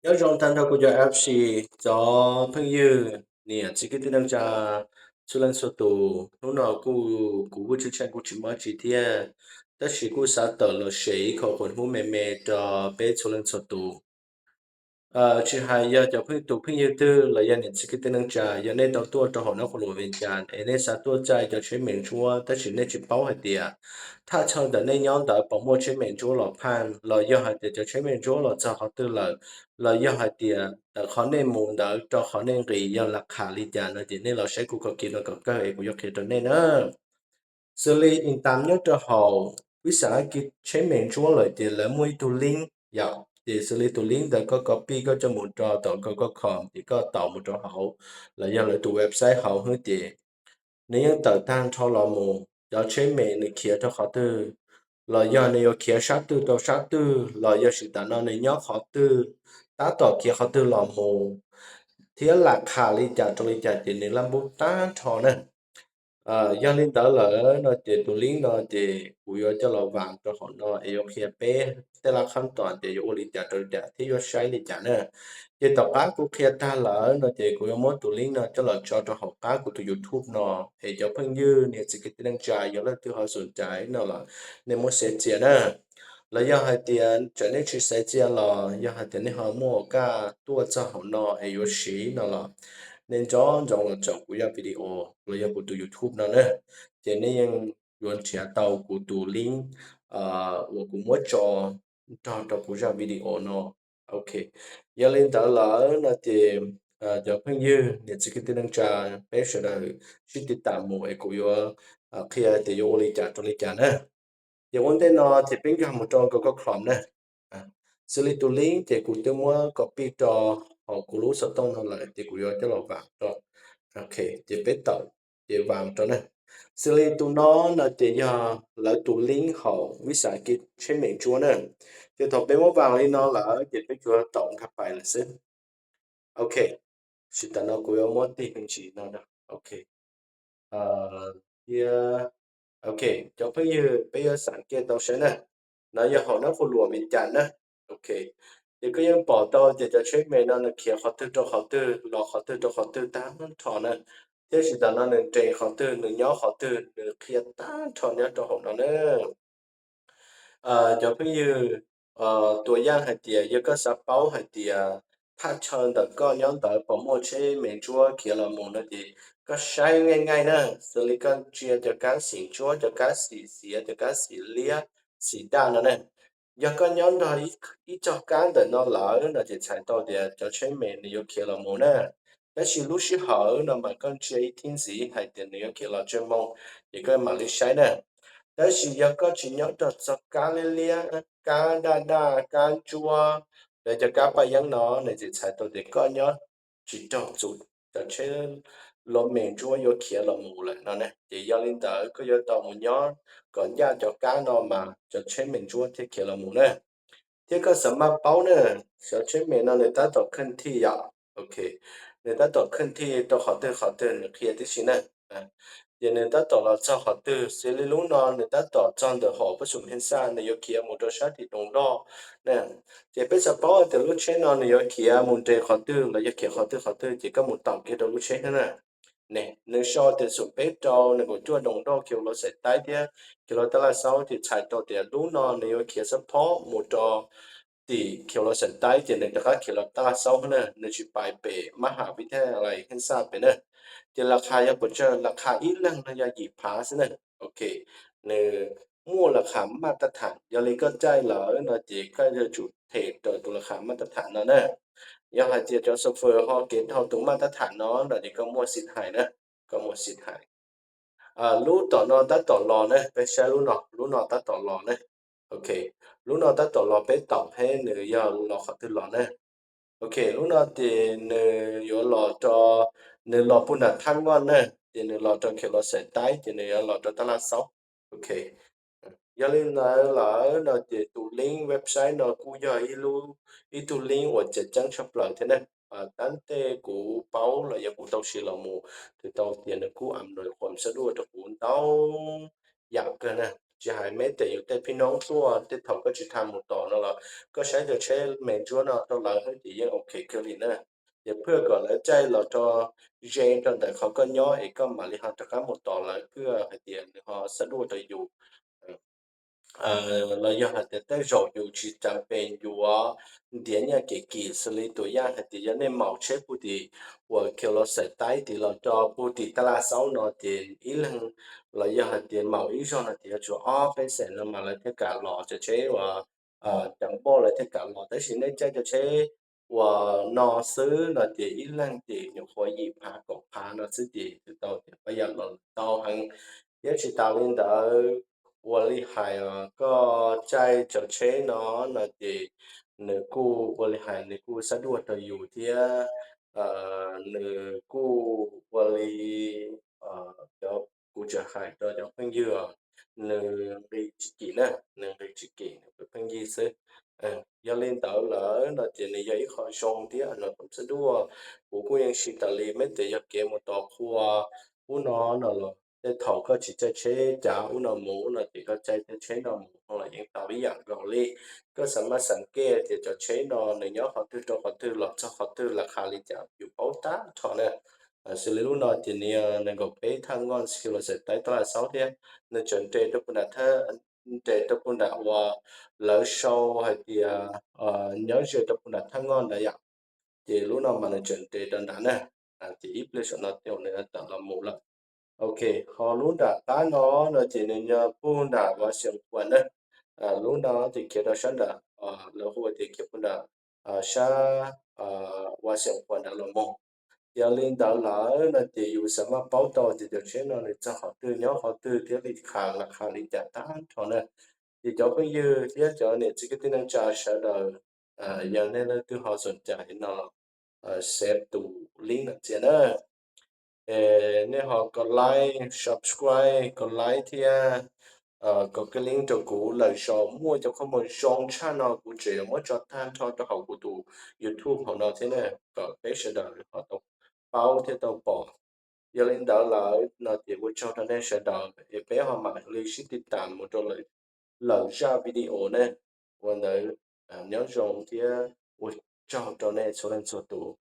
Nyob zoo tag nrho kuv cov F C, cov phooj ywg, niam txiv kwv tij neej tsa txhua leej txhua tus. Hnub no kuj kuv Vwj Tswv Tsheej kuj tsis muaj dab tsi thiab, tab sis kuj xav tawm los share ib qho qhuas hnub me me rau peb txhua leej txhua tus. Tsis hais yog cov phooj tus phooj ywg twg los yog niam txiv kwv tij neej tsa, yog nej tau tuaj rau hauv Nab Qhua Luam Vias Cas es nej xav tuaj caij cov tsheb me ntsuab tab sis nej tsis paub hais tias thaj chaw ntawm nej nyob ntawd puas muaj tsheb me ntsuab los phaj, los yog hais tias cov tsheb me ntsuab los txog qhov twg lawm, los yog hais tias ntawm qhov nej mus ntawd rau qhov nej nqis yog lam qham li cas no ces nej los saib kuv qhov kis no kom kawg es kuv yuav qhia rau nej na. Xws li in tam nyob rau hauv ib xav kis tsheb me ntsuab lawm ces lawv muaj ib tug link yom, ces xws li tus link ntawd koj copy koj coj mus rau tom Google Chrome ces koj taus mus rau hauv los yog lawv tus website hauv xwb ces nws yeej tawm tag nrho los mus cov tsheb me nws khiav rau qhov twg, los yog nws yuav khiav sab twg rau sab twg, los yog tsis tas no nws nyob qhov twg, tab tom khiav qhov twg los mus, thiab lam qham li cas rau li cas ces nws laj npub tag nrho na. Yog li ntawd lawm no ces tus link no ces kuv yuav coj los vam rau hauv no es yuav qhia peb tej laj qhab tos tias yuav ua li cas rau li cas thiab yuav saib li cas na. Ces tom qab kuv qhia tag lawm no ces kuv yuav muab tus link no coj los tso rau hauv qab kuv tus YouTube no, es cov phooj ywg niam txiv kwv tij neej tsa yog leej twg ho xom cai no los nej muab xaiv txia na. Los yog hais tias txawm nej tsis xaiv txia los yog hais tias nej ho muaj kaj tuaj txog hauv no es yuav siv no los nej nco ntsoov los tsaum kuv zaj video los yog kuv tus YouTube no na, ces nej yeej yuav nrhiav tau kuv tus link uas kuv muab tso nrog rau kuv zaj video no. Ok, yog li ntawd lawm no ces cov phooj ywg niam txiv kwv tij neej tsa, peb sawv daws sib tiv tam mus es kuv yuav qhia tias yuav ua li cas rau li cas na. Ces ua ntej no ces peb nkag mus rau Google Chrome na. Xws li tus link ces kuv twb muab copy rau hauv kuv lub xov tooj no lawm ces kuv yuav coj los vam rau. Ok, ces peb tawm ces vam rau na. Xws li tus no no ces yog lawv tus link hauv vis a kis tsheb me ntsuab na. Ces thaum peb muab vam li no lawm ces peb tsuas taus nkag pais lawm xwb. Ok, tsis tas no kuv yuav muab tig me ntsis no. Ok, thiab, ok, cov phooj ywg peb yuav xam kiag tau saib na. No yog hauv Nab Qhua Luam Vias Cas na. Ok, ces koj yeej pom tau tias cov tsheb me no nws khiav qhov twg rau qhov twg, los qhov twg rau qhov twg tag nrho na. Thiab tsis tas no nws nres qhov twg, nws nyob qhov twg, nws qhia tag nrho nyob rau hauv no na. Cov phooj ywg, tua yaj hais tias yog koj xav paub hais tias thaj chaw ntawm koj nyob ntawd puas muaj tsheb me ntsuab khiav los mus no ces koj saib nqaij nqaij na, xws li koj ntsia cov kab xim ntsuab, cov kab xim xiav, cov kab xim liab, xim daj no ne. Yog koj nyob nrog ib txoj kab ntawm no lawm no ces txhais tau tias cov tsheb me nws yuav khiav los mus na. Tab sis lub sij hawm no mas koj ntsia ib thib ntxiv hais tias nws yuav khiav los tsawg moo, ces koj mam li saib na. Tab sis yog koj tsis nyob rau txoj kab liab liab, kab daj daj, kab ntsuab, los cov kab paj yeeb no, nws tsis txhais tau tias koj nyob tsis raug txim cov tsheb los me ntsuab yuav khiav los mus lawm no ne. Ces yog li ntawd koj yuav tau mus nyob kom ncaj cov kab no mas cov tsheb me ntsuab thiaj khiav los mus na. Thiab koj xav maj paub na, cov tsheb me no nws tab tom khwj thij yom. Ok, nws tab tom khwj thij rau qhov twg qhov twg nws qhia tib si na. Ces nws tab tom los txog qhov twg, xws li lub no nws tab tom txog ntawm hom pab xum pheej xaj, nws yuav khiav mus rau sab tim doos doj na. Ces peb xav paub tias lub tsheb no nws yuav khiav mus nres qhov twg los yog khiav qhov twg qhov twg ces koj mus taus kiag rau lub tsheb na. Nws sau tias xum peb rau nees nkaum cuaj doos doj khiav los Xais Taib thiab khiav los Tab Laj Xaub, ces txhais tau tias lub no nws yuav khiav xab phob mus rau tim khiav los Xais Taib ces nws rov qab khiav los Tab Laj Xaub na, nws tsis pais pem mab ham vib thab lais pheej xaj pem na. Ces las khas yog puas tsawg? Las khas ib leeg no yog yim phav xwb na. Ok, nws muaj las khas maj tab tham, yog li koj caij lawm no ces koj yuav tsum them raws tus las khas maj tab tham no na. Yog hais tias cov xo fws ho kev dhau tus maj tab tham no no ces koj muaj xib hais na, koj muaj xib hais. Lub tom no tab tom los ne, peb saib lub no, lub no tab tom los ne. Ok, lub no tab tom los, peb taus seb nws yog los qhov twg los ne. Ok, lub no ces nws yuav los rau, nws los puag nram Thab Nkoj ne, ces nws los rau khiav los Xais Taib ces nws yuav los rau Tab Laj Xaub. Ok, yog li ntawd lawm no ces tus link website no kuj yog ib tug link uas tseem ceeb tshaj plaws thiab ne. Tab tej kuv paub los yog kuv tau siv los mus, kuv tau tias nws kuj am nws qhuas sab duaj rau kuv ntau yam kawg na. tsis hais meb tes yus tej phib noob tuaj tej thaum koj tsis tham mus tos no los koj saib cov tsheb me ntsuab no rau lawv ces yeej ok kawg li na. Ces phwj kom lawv caij los rau ze rau ntawm qhov koj nyob es koj mam li ho rov qab mus tos lawv phwj hais tias nws ho xab duaj rau yus. Los yog hais tias tej zaum yus tsis cas pes yuav ntiav nyiaj kev kis xws li tus yaj hais tias yog nej maum tsheb pug tim uas khiav los xaim taib tid los rau pug tim taj laj xaub no ces ib leeg los yog hais tias maum ib zog no ces yuav tsum ob peb xees no mas lawv thiaj kam los cov tsheb uas cov npauj lawv thiaj kam los. Tab sis nej caij cov tsheb uas no xwb no ces ib leeg ces nyuam qhuav yim phav kaum phav no xwb ces tau tias pab yam los tau heev. Thiab tsis tas li ntawd, ua li hais koj caij cov tsheb no no ces nws kuj ua li hais nws kuj xab duaj rau yus thiab nws kuj ua li cov kuv tseem hais rau cov phooj ywg, nws nqis tsis kim na, nws nqis tsis kim nws pheej yig xwb. Yog li ntawd lawm no ces nws yog ib qho zoo thiab no kuv xab duaj. Kuv kuj yeej siv tas li meb tes yog kev mus tos qhua ub no no los tej thaum koj tsis caij tsheb cav ub no mus no ces koj caij tej tsheb no mus no los yeej tau ib yam nkaus li. Koj xav maj xav kej tias cov tsheb no nws nyob qhov twg rau qhov twg los txog qhov twg las qha li cas yus paub tag nrho na. Xws li lub no ces nws yog nees nkaum peb thaj ngoj xi los xaim taib taj laj xaub thiab nws tseem nres rau puag nram, nres rau puag nram uas lawv sau hais tias nyob ze rau puag nram thaj ngoj ntawd yom. Ces lub no mas nws tseem nres rau nrad na. Ces ib pliag saum no tej nws tawm los mus lawm. Ok, ho lub nram qab no no ces nws yog puag nram Washington na. Lub no ces khiav rau sab nram, lawv hu tias khiav puag nram sab Washington nrad los mus. Yog li ntawd lawm no ces yus xav maj paub tau tias cov tsheb no nws txog qhov twg nyob qhov twg thiab li qha las qha li cas tag nrho na. Ces cov phooj ywg thiab cov niam txiv kwv tij neej tsa sawv daws, yog nej leej twg ho xoom cai no, share tus link no txias na. Es nej ho kom like, subscribe, kom like thiab kom kis link rau kuv. Lwm zaus muaj cov qhov muag zoo tshaj no kuv tseem yuav muab tso tag nrho rau hauv kuv tus YouTube hauv no thiab na, kom peb sawv daws ho tau paub thiab tau pom. Yog li ntawd lawm no ces ua tsaug rau nej sawv daws es peb ho mam li sib tiv tam mus rau lwm zaj video ne. Ua ntawd nyob zoo thiab ua tsaug rau nej txhua leej txhua tus.